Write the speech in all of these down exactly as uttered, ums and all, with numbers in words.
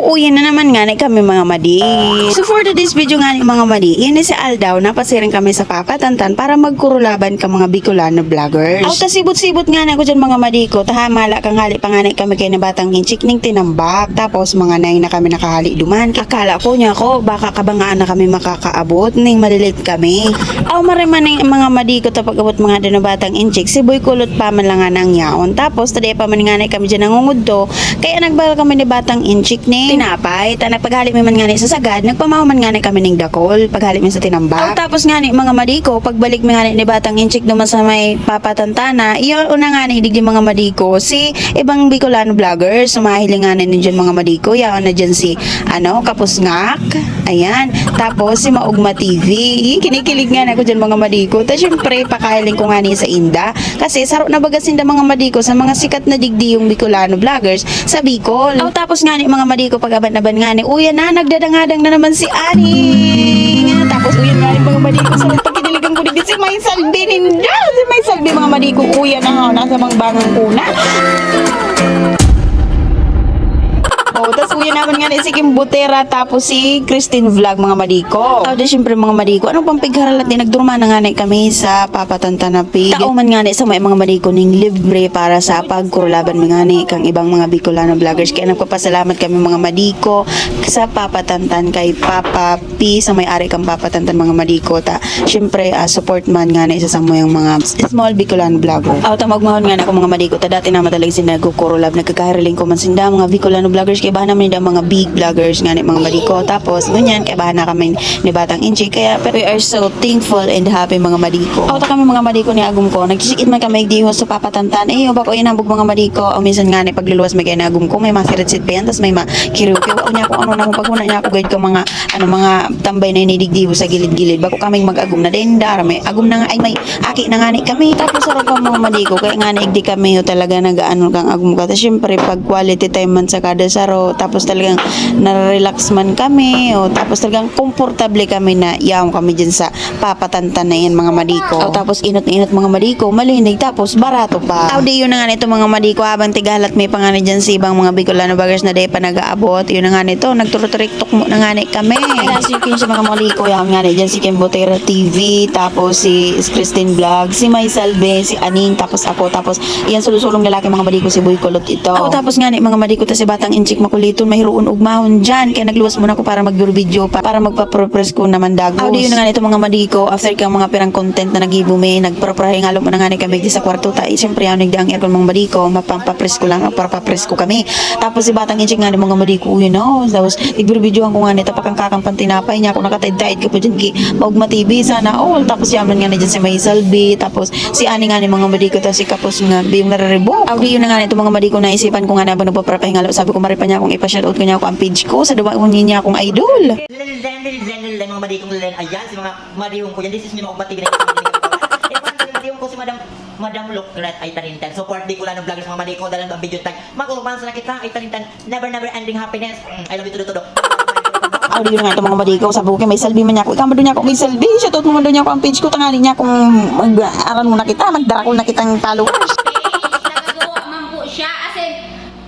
Uwi na naman ngani kami, mga madi. So for today's video ngani, mga madi, ini si Aldaw, napasiring kami sa Papa Tantan para magkurulaban ka mga Bicolano vloggers. Aw, ta sibot-sibot ngani ako dyan, mga madi ko, ta hamala kang hali pa ngani kami kay na Batang Inchik ning tinambak. Tapos mga nine na kami nakahali duman. Akala ko niya ako, baka kabangaan na kami makakaabot, ning malilit kami. Aw, maray man ning mga madi ko, ta pag-abot mga dyan na Batang Inchik, si Boy Kulot pa man lang nga nang yaon. Tapos, tadi pa man ngani kami dyan nangungudto, kaya nagbahal kami ni Batang Inchik ni tinapay. Ta nagpaghali mi man ngani sa sagad, nagpamahaw man ngani kami ning dakol, paghali mi sa tinambak. Aw, tapos ngani, mga madi ko, pagbalik mi ngani ni Batang Inchik duman sa may Papa Tantan na, iyo una ngani, digdi, mga madi ko, si ibang Bicolano vloggers, sumahiling ngani ni dyan, mga madi ko, yaon na dyan si, ano, Kapusngak. Ayan. Tapos, si Maugma T V. Kinikilig ngani ako dyan, mga madi ko. Ta, syempre, pakahiling ko ngani sa inda. Kasi saro na baga sinda, mga madi ko, sa mga sikat na digdiyong Bicolano vloggers sa Bicol. Aw, tapos ngani, mga madi ko, pag-aban-aban ngani, uyan na, nagdadangadang na naman si Aning. Tapos uyan ngani, mga madi ko, sa pagkidiligan ko digdi si May Salvi ninda. Si May Salvi, mga madi ko, uyan na nga, nasa bangbangan ko na. Oh, tas uyan naman ngani si Kim Butera, tapos si Christine Vlog, mga madi ko. Oh, di syempre, mga madi ko, ano pang pigharalat di, nagduruma na ngani kami sa Papa Tantan na pig. Tao man ngani sa may, mga madi ko, ning libre para sa pagkurulaban mi ngani kang ibang mga Bicolano vloggers. Kaya nagpapasalamat kami, mga madi ko, sa Papa Tantan kay Papa P, sa may-ari kang Papa Tantan, mga madi ko. Ta, syempre, ah, support man ngani sa samuyang mga small Bicolano vlogger. Aw, ta magmahon ngani ako, mga madi ko, ta dati naman talaga sinda nagkukurulab, nagkakahiriling ko man sinda, mga Bicolano vloggers, kaibahan naman ninda mga big vloggers ngani, mga madi ko. Tapos, ngunyan, kaibahan na kami ni Batang Inchik. Kaya, pero we are so thankful and happy, mga madi ko. Aw, ta kami, mga madi ko, ni agom ko, nagsisikit man kami digdi sa Papa Tantan. Eh, bako inambog, mga madi ko. O minsan ngani, pagluluwas mi kay ni agom ko, may masirit-sit pa yan, tas may ma-, kiriw-kiriw. Ako niya kung ano na, kung paghuna niya ako, guide ka mga, ano, mga tambay na inidigdibo sa gilid-gilid. Bako kaming mag-agom na denda, may agom na nga, ay, may aki na ngani kami. Tapos, sarap pa, mga madi ko, kaya ngani, igdi kami, o, talaga nag-aano kang agom ka. Tapos, syempre, pag quality time man sa kada saro, tapos talagang nare-relax man kami, o, tapos talagang komportable kami na yaon kami dyan sa Papa Tantan na yan, mga madi ko. O, tapos inot na inot, mga madi ko, malinig, tapos barato pa. Aw, di, yun na nga nito, mga madi ko, habang tigahalat may pangani dyan sa ibang mga Bicolano vloggers na di pa nag-aabot, yun na nga nito, nagturuturik tukmo na ngani kami. Ayan, si Kim, si mga madi ko, yan ngani dyan, si Kim Botero T V, tapos si Christine Vlog, si May Salve, si Aning, tapos ako, tapos iyan, sulong-sulong lalaki, mga madi ko, si Boy Kulot ito. Ako, tapos ngani, mga madi ko, ta si Batang Inchik makuliton, mahiroon ugmahon dyan. Kaya nagluwas muna ako para magbiro-video pa, para magpapresko naman dagos. Aw, di, yun na nga nito, mga madi ko, after kang mga pirang content na naggibo mi, nagparaparahay nga muna ngani kami di sa kwarto, ta, eh, siyempre, ano, nagdi ang aircon, mga madi ko, mapampapresko lang, para papresko kami. Tapos si Batang Inchik ngani, mga madi ko, yun, oh. Tapos, igbiro-videohan ko ngani, tapakang kakang pantinapay niya, kung nakataid-taid ka pa dyan, ki, Maugma T V, sana all. Tapos, yaman ngani dyan si May Salvi, tapos, si Ani ngani, mga madi ko, tapos si Kapos nga, biyong nariribo. Aw, di, yun na ngani ito, mga madi ko, naisipan ko ngani, habang nagpaparapahingalo, sabi ko, maripa niya akong ipa-shoutout ko niya ako ang page ko, sa duwa ko niya akong idol. Lelen, lelen, lelen, mga madi kong lelen. Ayan, si mga madihong ko yan. This is Mima Ugma T V na yung madihong ko, si Madam, Madam Lukret ay talintan. Support di ko lang ng vloggers, mga madi ko, dalan ang video tag. Makulong sa nakita ay talintan. Never, never ending happiness. Mm, I love you todo, todo. Aw, di, yun nga ito, mga madi ko. Sabi ko kay May Salvi man niya ako. Ikaw man doon niya ako, May Salvi. Shoutout mo man doon niya ako ang page ko. Tangali niya kung mag-aral mo na kita, magdarakol na kitang followers. Nagagawa man po siya. As in,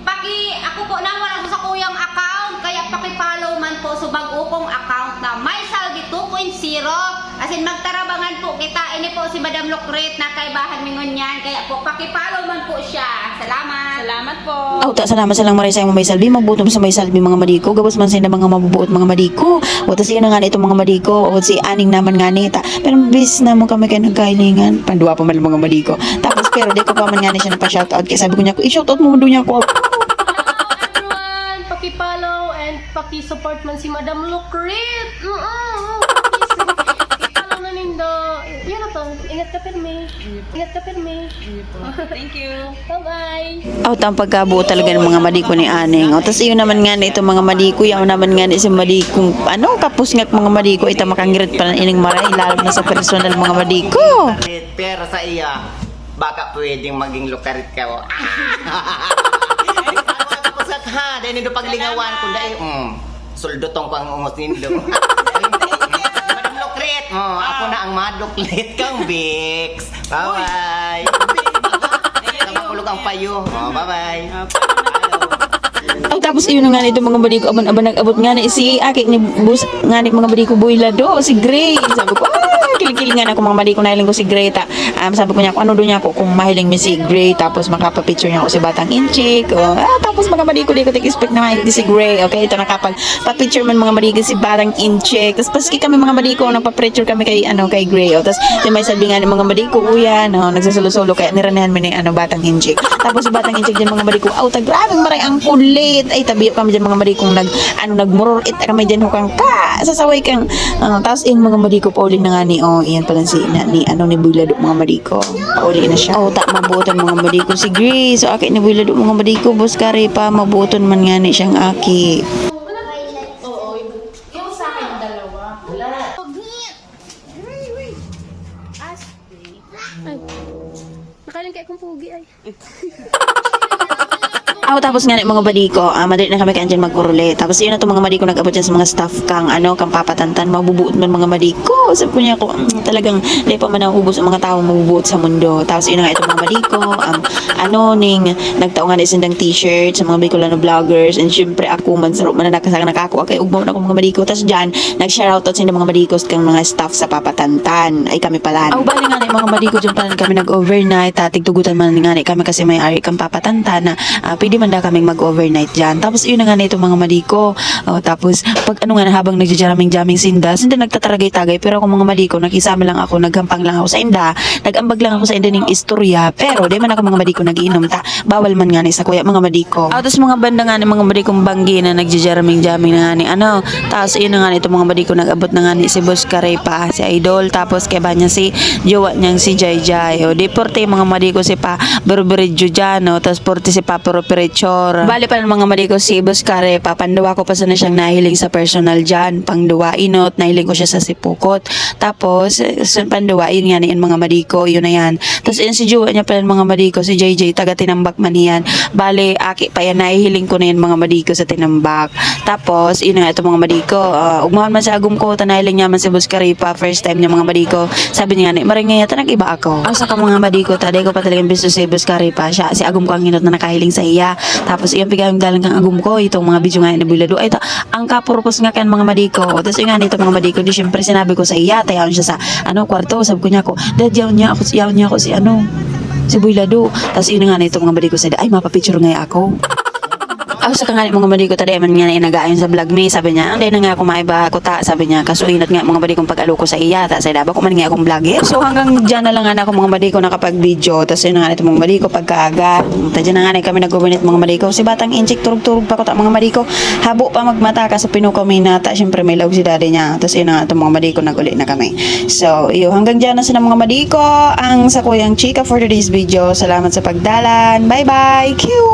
paki, ako po nang wala sa sakuyang account, kaya paki-follow man po sa bago kong account na May Salvi two point zero. As in, magtarabangan po kita. Ini po si Madam Lukrit na kaibahan mi ngunyan. Kaya po, paki-follow man po siya. Salamat. Salamat po. Aw, ta, salamat sa lang maray sa imo, May Salvi. Magbutom sa May Salvi, mga madi ko. Gabos man sila mga mabubuot, mga madi ko. O, tas yun na nga na itong mga madi ko. O, si Aning naman nga nita. Pero bis naman kami kayo nagkahilingan. Pandua pa man, mga madi ko. Tapos, pero di ko pa man nga na siya napa-shoutout. Kaya sabi ko niya, "I-shoutout mo man doon niya ako." Hello, everyone! Paki-follow and paki-support man si Madam Lukrit. Mm-mm. Paki-follow na nindo. Yan na to. Ingat ka, pirmi. Ingat ka, pirmi. Thank you. Bye-bye. Aw, ta ang pagkabuo talaga ng mga madi ko ni Aning. O, tas iyon naman nga na itong mga madi ko, yaon naman nga na si madi kong, ano, Kapos nga, mga madi ko, ita makangirit pa na ining maray, lalo na sa personal, mga madi ko. Pero sa iya, baka pwedeng maging lukarit ka, oh. Kapos nga, ha, dahil nindo paglingawan, kung dahil, mm. Suldotong ko ang ungos nindo. Madam Lukrit, oh, ako na ang maduklit kang Bix. Bye-bye. Sa makulog ang payo. Oh, bye-bye. Ay, tapos yun nga nito, mga badi ko, aban-aban nag-abot nga na si aki ni Boss nga ni, mga badi ko, Boy Lado, si Gray. Sabi ko, ah, kilig-kilig nga na ako, mga badi ko, nahiling ko si Gray. Ta, um, sabi ko niya, kung ano doon niya ako, kung mahiling mi si Gray, tapos makapapicture niya ako si Batang Inchik. O, ah, tapos, mga badi ko, di ko take expect na mahiling si Gray. Okay, ito nakapag pa-picture man, mga badi ko, si Batang Inchik. Tapos paski kami, mga badi ko, nagpa-picture kami kay, ano, kay Gray. O, tapos yung may sabi nga ng mga badi ko, uya, no, nagsasolo-solo, kaya niranihan mi ni, ano, Batang Inchik. Tapos si Batang Inchik din, mga badi ko, aw, ta, grabe maray ang kulit. Ay, tabi kami dyan, mga badi kong nag, ano, nagmuror-it kami dyan, hukang ka, sasaway kang, ah, tapos yung mga badi ko, pauli na nga ni, oh, iyan pala si, na, ni, ano, ni Boy Lado, mga badi ko. Pauli na siya. Oh, ta, mabutan, mga badi ko. Si Gray, so, aki ni Boy Lado, mga badi ko, Boss Kare pa, mabutan man nga ni siyang aki. Oo, yung sa akin, dalawa. Wala. Ay. Nakain kaya kong pugi ay. Ako tapos nga ni mga badi ko, ah, madali na kami kaya dyan mag-uruli. Tapos yun na itong mga badi ko nag-abot dyan sa mga staff kang, ano, kang papatantan, mabubuot man mga badi ko. Sabi ko niya ko, "Mm, talagang di pa man naubos ang mga tao mabubuot sa mundo." Tapos yun na nga itong mga badi ko, um, ano, ning nagtao nga na sindang t-shirt sa mga Bicolano vloggers. And syempre ako man, sarap man na nakasaka nakako, kay ugmaw na ako mga badi ko. Tapos dyan, nag-shoutout sinda mga badi ko kang mga staff sa papatantan. Ay, kami pala. Aw, bali nga ni mga badi ko, dyan pala kami nag-overnight. Ah, tigtugutan man nga ni kami kasi may ari kang papatantan na, ah, pwede man daw kaming mag-overnight dyan. Tapos yun na nga na itong mga badi ko. Oh, tapos pag ano nga na, habang nagja-jamming-jamming sinda, sinda nagtataragay-tagay, pero ako mga badi ko, nakisama lang ako, naghampang lang ako sa inda, nag-ambag lang ako sa inda ning istorya, pero di man ako mga badi ko nag-iinom ta, bawal man nga ni sa kuya mga badi ko. Aw, tapos mga banda nga ni mga badi kong banggi na nagja-jamming-jamming na nga ni ano, tapos yun na nga ni itong mga badi ko, nag-abot na nga ni si Boss Kare pa, si Idol, tapos kay ba niya si jowa niyang si Jai Jai. O, di porte mga badi ko si pa Berberidjo dyan, no? Tapos porte si Papa Roperechor. Bali pa ng mga badi ko si Boss Kare pa, panduwa ko pa sana siyang nahiling sa personal dyan. Pangduwa, inot, nahiling ko siya sa Sipukot. Tapos, eh, sa panduwa, yun nga na yun, mga badi ko, yun na yan. Tapos, yun si jowa niya pala, mga badi ko, si J J, taga Tinambak man yan. Bali, aki pa yan, nahihiling ko na yun, mga badi ko, sa Tinambak. Tapos, yun na nga, itong mga badi ko, ah, ugmaon man sa agom ko, ta nahiling niya man si Boss Kare pa, first time niya, mga badi ko. Sabi niya nga, "Ni, maray nga yata nag-iba ako." Ang sa ka mga badi ko, ta, di ko pa talagang bisto si Boss Kare pa. Siya, si agom ko ang inot na nakahiling sa iya. Tapos, iyang pigayong dalan kang agom ko, itong mga video nga ni Boy Lado. Ay, ta, ang kapurpos nga kan mga badi ko. O, tapos, yun nga nito, mga badi ko, di syempre, sinabi ko sa iya, tayaon siya sa, ano, kwarto. Sabi ko niya ako, "Dad, yaon niya ako, yaon niya ako si, ano, si Boy Lado." Tapos, yun nga nito, mga badi ko, sa, "Ay, mapapicture nga ako." Aw, sa kangani mga badi ko, ta, di man nga na inagayon sa vlog mi, sabi niya, "Ang dahil na nga ako maiba ako ta," sabi niya, "kaso inot nga mga badi kong pag-alo ko sa iya, ta, sa daba ko man nga akong vlogger." So, hanggang dyan na lang nga na ako mga badi ko nakapag-video. Tas yun na nga ito mga badi ko, pagkaaga. Ta, dyan na nga na kami nag-overnight mga badi ko. Si Batang Inchik, turog-turog pa ko ta mga badi ko. Habo pa magmata, kaso pinukaw mi na ta. Siyempre, may laog si daddy niya. Tas yun na nga ito mga badi ko, nag-uli na kami. So, iyo, hanggang dyan na sila mga badi ko. Ang sa kuyang chika for today's video. Salamat sa pagdalan. Bye-bye! Kiu!